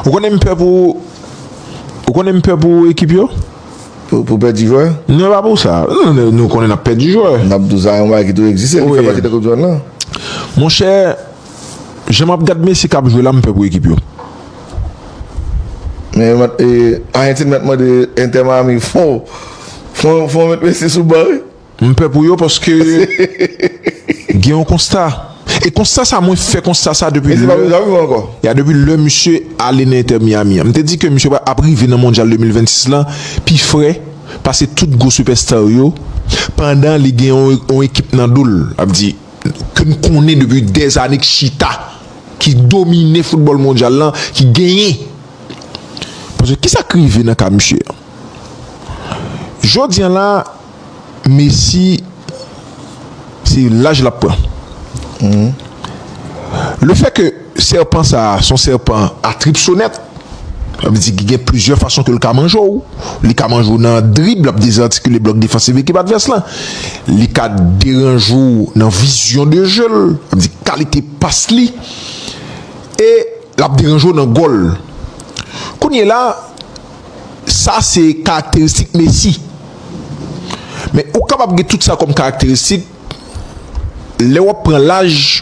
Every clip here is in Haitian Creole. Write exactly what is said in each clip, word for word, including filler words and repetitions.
Ou konnen m pè pou Ou konnen m pè pou ekip yo? Pou, pou pèdi jwè? Non, e pa pou sa. Nou, nou, nou konnen n ap pèdi jwè. N ap di w sa, yon bagay ki toujou egziste, li fè pati de Koup di Mond lan. Monchè, jan m ap gad Messi k ap jwe la, m pè pou ekip yo. Men e, Ajantin mèt mande Inter Miami fò, fò, fò met Messi sou ban wi. M pè pou yo paske gen yon konsta. E konsta sa, mwen fè konsta sa depi lè. Ya, depi lè misye ale nan Inter Miami an. M te di ke misye ap rive nan Mondyal de mil vennsis lan pi fre pase tout gwo sipèsta yo, pandan li gen yon, yon ekip nan do l. Ap di ke n konnen depi dèzane k chita, ki domine foutbòl mondyal lan, ki genyen. Paske kisa k rive nan ka misye an? Jodi an la, Messi, se laj l ap pran. Lefètke sèpan sa a se yon sèpan a trip sonèt, sa vle di ki gen plizyè fason ke l ka manje w. Li ka manje w nan drib, l ap dezartikile blòk defansif ekip advès lan. Li ka deranje w nan vizyon de je l, sa vle di kalite pas li. E l ap deranje w nan gòl. Kounye la, sa se karakteristik Messi. Men ou kapab gen tout sa kòm karakteristik, lè w ap pran laj,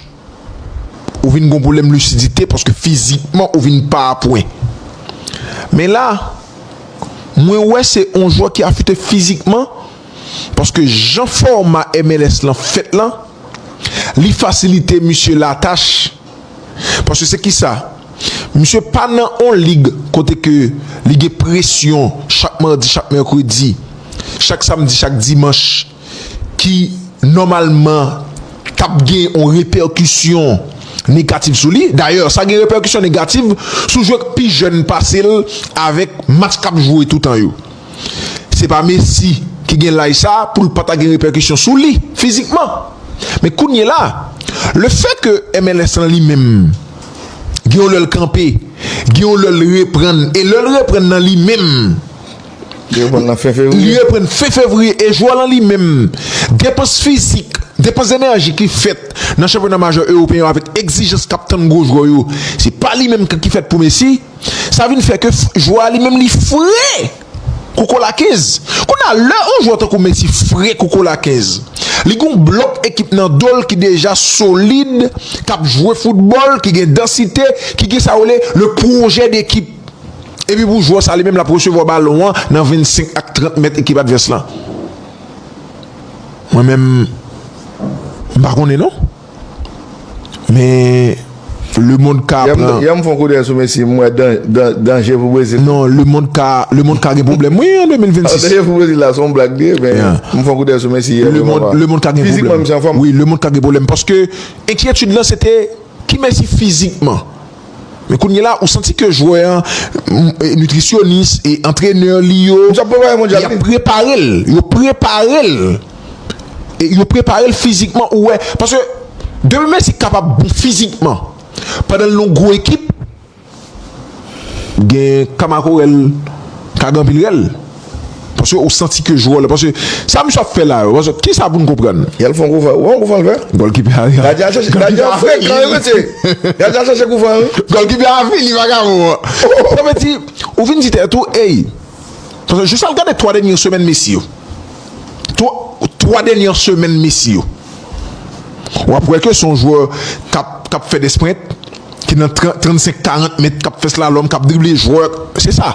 ou vin gen yon pwoblèm lisidite paske fizikman ou vin pa a pwen. Men la, mwen wè se yon jwè ki afite fizikman, paske jan fòma M L S lan fèt lan, li fasilite misye latach. Paske se kisa? Misye pa nan yon lig kote ke li gen presyon chak madi, chak mèkredi, chak samdi, chak dimanch, ki nòmalman k ap gen yon repèkisyon negatif sou li. Dayè, sa gen repèkisyon negatif sou jwè k pi jèn pase l avèk match k ap jwe toutan yo. Se pa Messi ki gen laj sa pou l pa ta gen repèkisyon sou li fizikman. Men kounye la, lefètke M L S lan li menm, gen yon lè l kanpe, gen yon lè l reprann, e lè l reprann nan li menm, Li reprann nan fen fevriye. Li reprann fen fevriye e jwè lan li menm, depans fizik, depans enèji ki fèt nan chanpyona majè ewopeyen yo avèk egzijans k ap tann gwo jwè yo, se pa li menm ki fèt pou Messi. Sa vin fè ke jwè a li menm li fre kou kola kenz. Kounye a, lè yon jwè tankou Messi fre kou kola kenz, li gen yon blòk ekip nan do l ki deja solid, k ap jwe foutbòl, ki gen dansite, ki gen sa yo rele le pwojè dekip. Epi pou jwè sa li menm l ap resevwa balon an nan vennsenk ak trant mèt ekip advès lan. Mwen menm, m pa konnen non. Men lemonn ka pran. Yè m fè yon koudèy sou Messi, m wè danje pou Brezil. Non, lemonn ka, lemonn ka gen pwoblèm wi an de mil vennsis. Danje pou Brezil la se yon blag li ye, men m fè yon koudèy sou Messi yè. Lemonn ka gen pwoblèm. Fizikman misye anfòm. Wi, lemonn ka gen pwoblèm paske enkyetid lan se te ki Messi fizikman. Men kounye la, ou santi ke jwè an, nitrisyonis e antrenè li yo, y ap prepare l. Yo prepare l. E yo prepare l fizikman, ou wè. Paske depi Messi kapab bon fizikman, pandan l nan yon gwo ekip, gen kamakorèl ka gen anpil rèl. Paske ou santi ke jwè la. Paske sa misye ap fè la yo. Paske kisa pou n konprann? Y al fè yon gwo fò, ou wè yon gwo fò l fè? Gòlkipa a. Gadyen al chache, gadyen an frekan wi mesye. Gadyen al chache gwo fò wi. Gòlkipa a fini vagabon an. Sa vle di, ou vin di tèt ou, ey. Paske jis al gade twa dènye semèn Messi yo. Twa, twa dènye semèn Messi yo. W ap wè ke se yon jwè k ap, k ap fè de sprint, ki nan trannsenk karant mèt, k ap fè slalòm, k ap drible jwè. Se sa.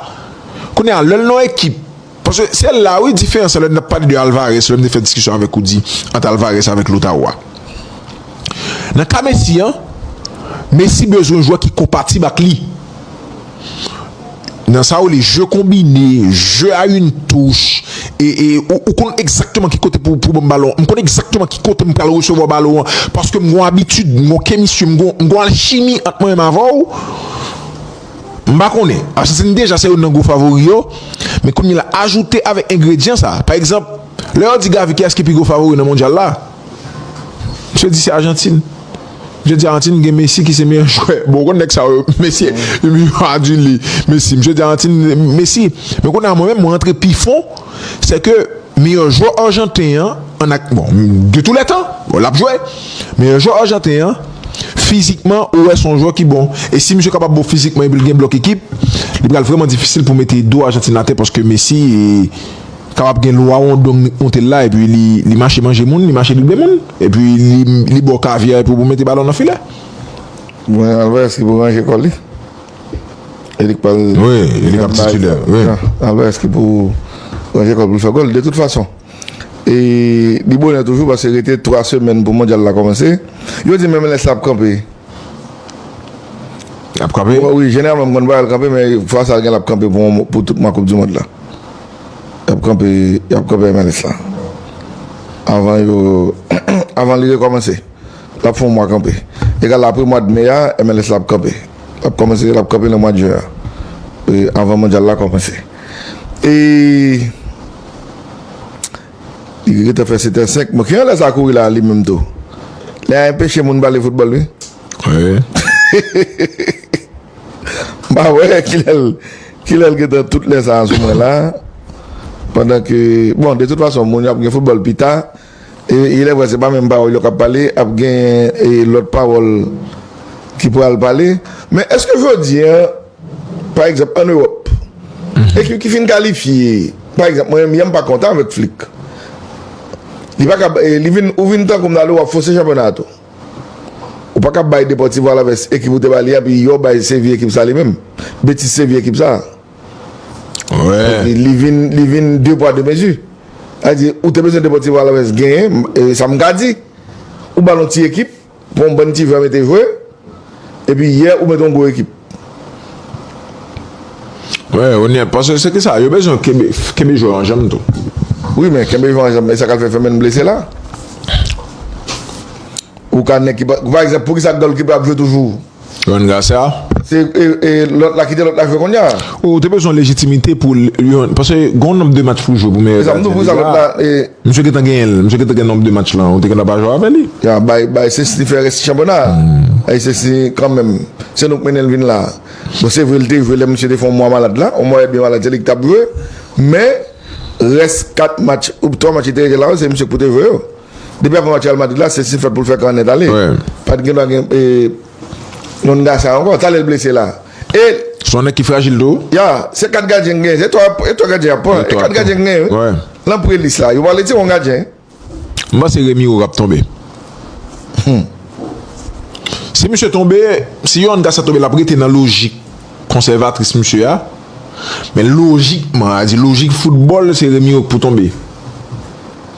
Kounye a, lè l nan yon ekip, paske se la wi diferans lè n ap pale de Alvarez, lè m te fè diskisyon avèk ou di ant Alvarez avèk Lautaro a. Nan ka Messi an, Messi bezwen jwè ki konpatib ak li. Nan sa yo rele jeu combiné, jeu à une touche, e, e ou, ou konn egzakteman ki kote pou, pou ban m balon. M konn egzakteman ki kote m pral resevwa balon an. Paske m gon abitid, m gon kemistri, m gon, m gon alchimi ant mwen menm avè w. M pa konnen. Ajantin deja se youn nan gwo favori yo. Men kounye la, ajoute avèk engredyan sa. Pa egzanp, lè yo di Gavi kiyès ki pi gwo favori nan mondyal la, misye di se Ajantin. Misye di Ajantin gen Messi ki se meyè jwè. Bon, ou konn nèg sa yo, Messi, yo a di li Messi. Misye di Ajantin, Messi. Men kounye a, mwen menm, mwen antre pi fon, se ke meyè jwè ajanten an, an ak, bon, de tous les temps, bon, l ap jwe. Meyè jwè ajanten an, Fizikman, ou wè se yon jwè ki bon. E si misye kapab bon fizikman epi l gen blòk ekip, li pral vrèman difisil pou mete do Ajantin atè paske Messi e, kapab gen lwa wondong onte l la, epi li, li mache manje moun, li mache drible moun, epi li, li ba w kavyè epi w pou mete balon nan filè. Mwen, Alvarez ki pou ranje kò li. E li k pral. Wi, e li k ap titilè. Wi. Alvarez ki pou ranje kò l pou l fè gòl. De tout fason, e li bonè toujou paske rete twa semèn pou mondyal la kòmanse. Yo di men M L S la ap kanpe. Ap kanpe? Wi, jeneralman m konn pa wè l kanpe, men fwa sa gen l ap kanpe pou, pou tout mwa Koup di Mond la. Y ap kanpe, y ap kanpe M L S la. Avan yo, avan li rekòmanse. L ap fè yon mwa kanpe. Egal apre mwa de me a, M L S la ap kanpe. L ap kòmanse, l ap kanpe nan mwa de jen an. E, avan mondyal la kòmanse. E li gentan fè sèt è senk. Bon, ki anlè sa kouri la li menm tou? Lè a enpeche moun pale foutbòl, wi. Wi. M pa wè kilè l, kilè l gentan tout lè sa a sou mwen la. Pandan ke, bon, de tout fason, moun yo ap gen foutbòl pita. E, e lè vre, se pa menm pawòl yo k ap pale, ap gen e, lòt pawòl ki pral pale. Men èske jodi a, pa egzanp, ann Ewòp, ekip ki fin kalifye, pa egzanp, mwen menm yè m pa kontan avèk Flick. Li pa ka, e, li vin, ou vin tankou m nan Ewòp, fose chanpyona a tou. Ou pa ka bay Deportivo Alaves ekip ou te ba li a, epi yo bay Sevilla ekip sa li menm. Betis Sevilla ekip sa. Wi. Li, li vin, li vin de pwa de mezi. Sa di, ou te bezwen Deportivo Alaves genyen, e, sa m ka di. Ou ba l yon ti ekip, pran yon bann ti jwè mete jwe, epi yè ou mete yon gwo ekip. Wi, onèt, paske se ki sa, yo bezwen kenbe, kenbe jwè an janm tou. Wi, men kenbe jwè an janm, e sa k al fè Fermin blese la. Ou ka nèg ki pa, pa egzanp, poukisa gòlkipa ap jwe toujou? Ryan Garcia. Se e, e, lòt la, kite lòt la jwe kounye a. Ou te bezwen lejitimite pou l, yon, paske gen yon nonb de match pou jwe pou meyè gadyen. Sa m di w pou sa lòt la, e, Misye gentan genyen l, misye gentan gen nonb de match lan, ou te gentan pa jwe avè li. Ya, bay, bay Sesni fè rès chanpyona. Bay Sesni kanmenm. Se nou k mennen l vin la. Bon, se vre, l te jwe lè misye te fè yon mwa malad la, yon mwa edmi malad, se li ki t ap jwe. Men, rès kat match, ou twa match li te rete la yo, se misye k pou te jwe yo. Depi apre match Real Madrid la, Sesni fèt pou l fè kanèt ale. Pa t gen dwa gen, e, Yon Garcia ankò, talè l blese la. E. Se yon nèg ki frajil tou. Ya, se kat gadyen k genyen. Se twa, e twa gadyen ap pran. E kat gadyen k genyen, wi. L antre lis la. Yo pral retire yon gadyen. M panse Remiro k ap tonbe. Si misye tonbe, si Yohan Garcia tonbe, l ap rete nan lojik konsèvatris misye a. Men lojikman, a di lojik foutbòl, se Remiro k pou tonbe.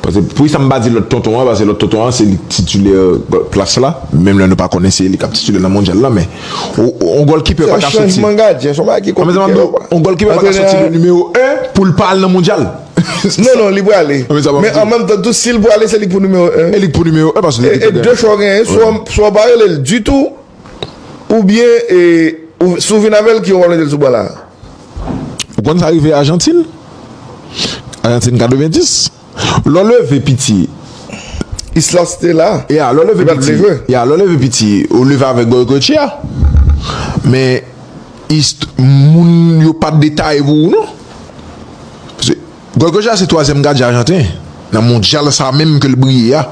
Paske poukisa m pa di lòt tonton an, paske lòt tonton an se li k titilè plas la, menm lè nou pa konnen se li k ap titilè nan mondyal la, men yon gòlkipè pa ka soti. Chanjman gadyen, se yon bagay ki konplike. Yon gòlkipè pa ka soti de nimewo en pou l pa al nan mondyal. Non, non, li prale. Men an menm tan tou, si l prale, se li k pou nimewo en. E li k pou nimewo en, paske li gentan gen. E de chwa w genyen, swa w pa rele l ditou, oubyen, e, si w vin avè l, ki w ap mete l sou ban la? Ou konn sa rive Ajantin? Ajantin katrevenndis. Lè w leve piti. Islas te la. Ya, lè w leve piti. Ya, lè w leve piti, ou leve avèk Goycochea. Men, ist-, moun yo pa t detaye pou ou, non. Paske Goycochea se twazyèm gadyen ajanten nan mondyal sa menm ke l briye a.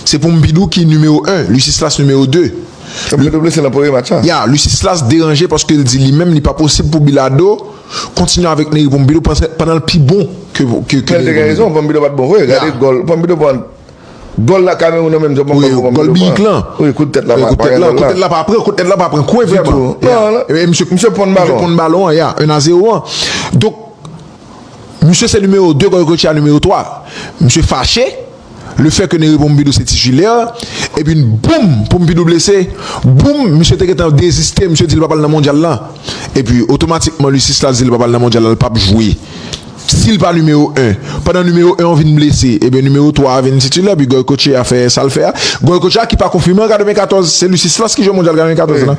Se Pompidou ki nimewo en, Luis Islas nimewo de. Pompidou blese nan premye match la. Ya, Luis Islas deranje paske l di li menm li pa posib pou Bilardo kontinye avèk Nery Pompidou panse, pandan l pi bon ke, ke, ke Nery Pompidou. Men l te gen rezon, Pompidou pa t bon vre. Gade gòl, Pompidou pran gòl la Kameroun nan menm jan Pompidou pran. Wi, gòl Birik lan. Wi, kout tèt la pa pran. Kout tèt la pa pran, kout tèt la pa pran kwen vrèman. Ditou. Non, non. Misye ponn balon. Misye ponn balon an, ya, un à zéro an. Donk, Misye se nimewo de, Goycochea nimewo twa. Misye fache, lefètke Nery Pompidou se titilè, epi boum, Pompidou blese, boum, misye te gentan deziste, misye di li p ap al nan mondyal lan. Epi, otomatikman, Luis Islas di li p ap al nan mondyal lan, li p ap jwe. Si l pa nimewo en, pandan nimewo en an vin blese, ebyen nimewo twa a vin titilè, epi Goycochea fè sa l fè a. Goycochea ki pa konfime an katrevenkatòz, se Luis Islas ki jwe mondyal katrevenkatòz la.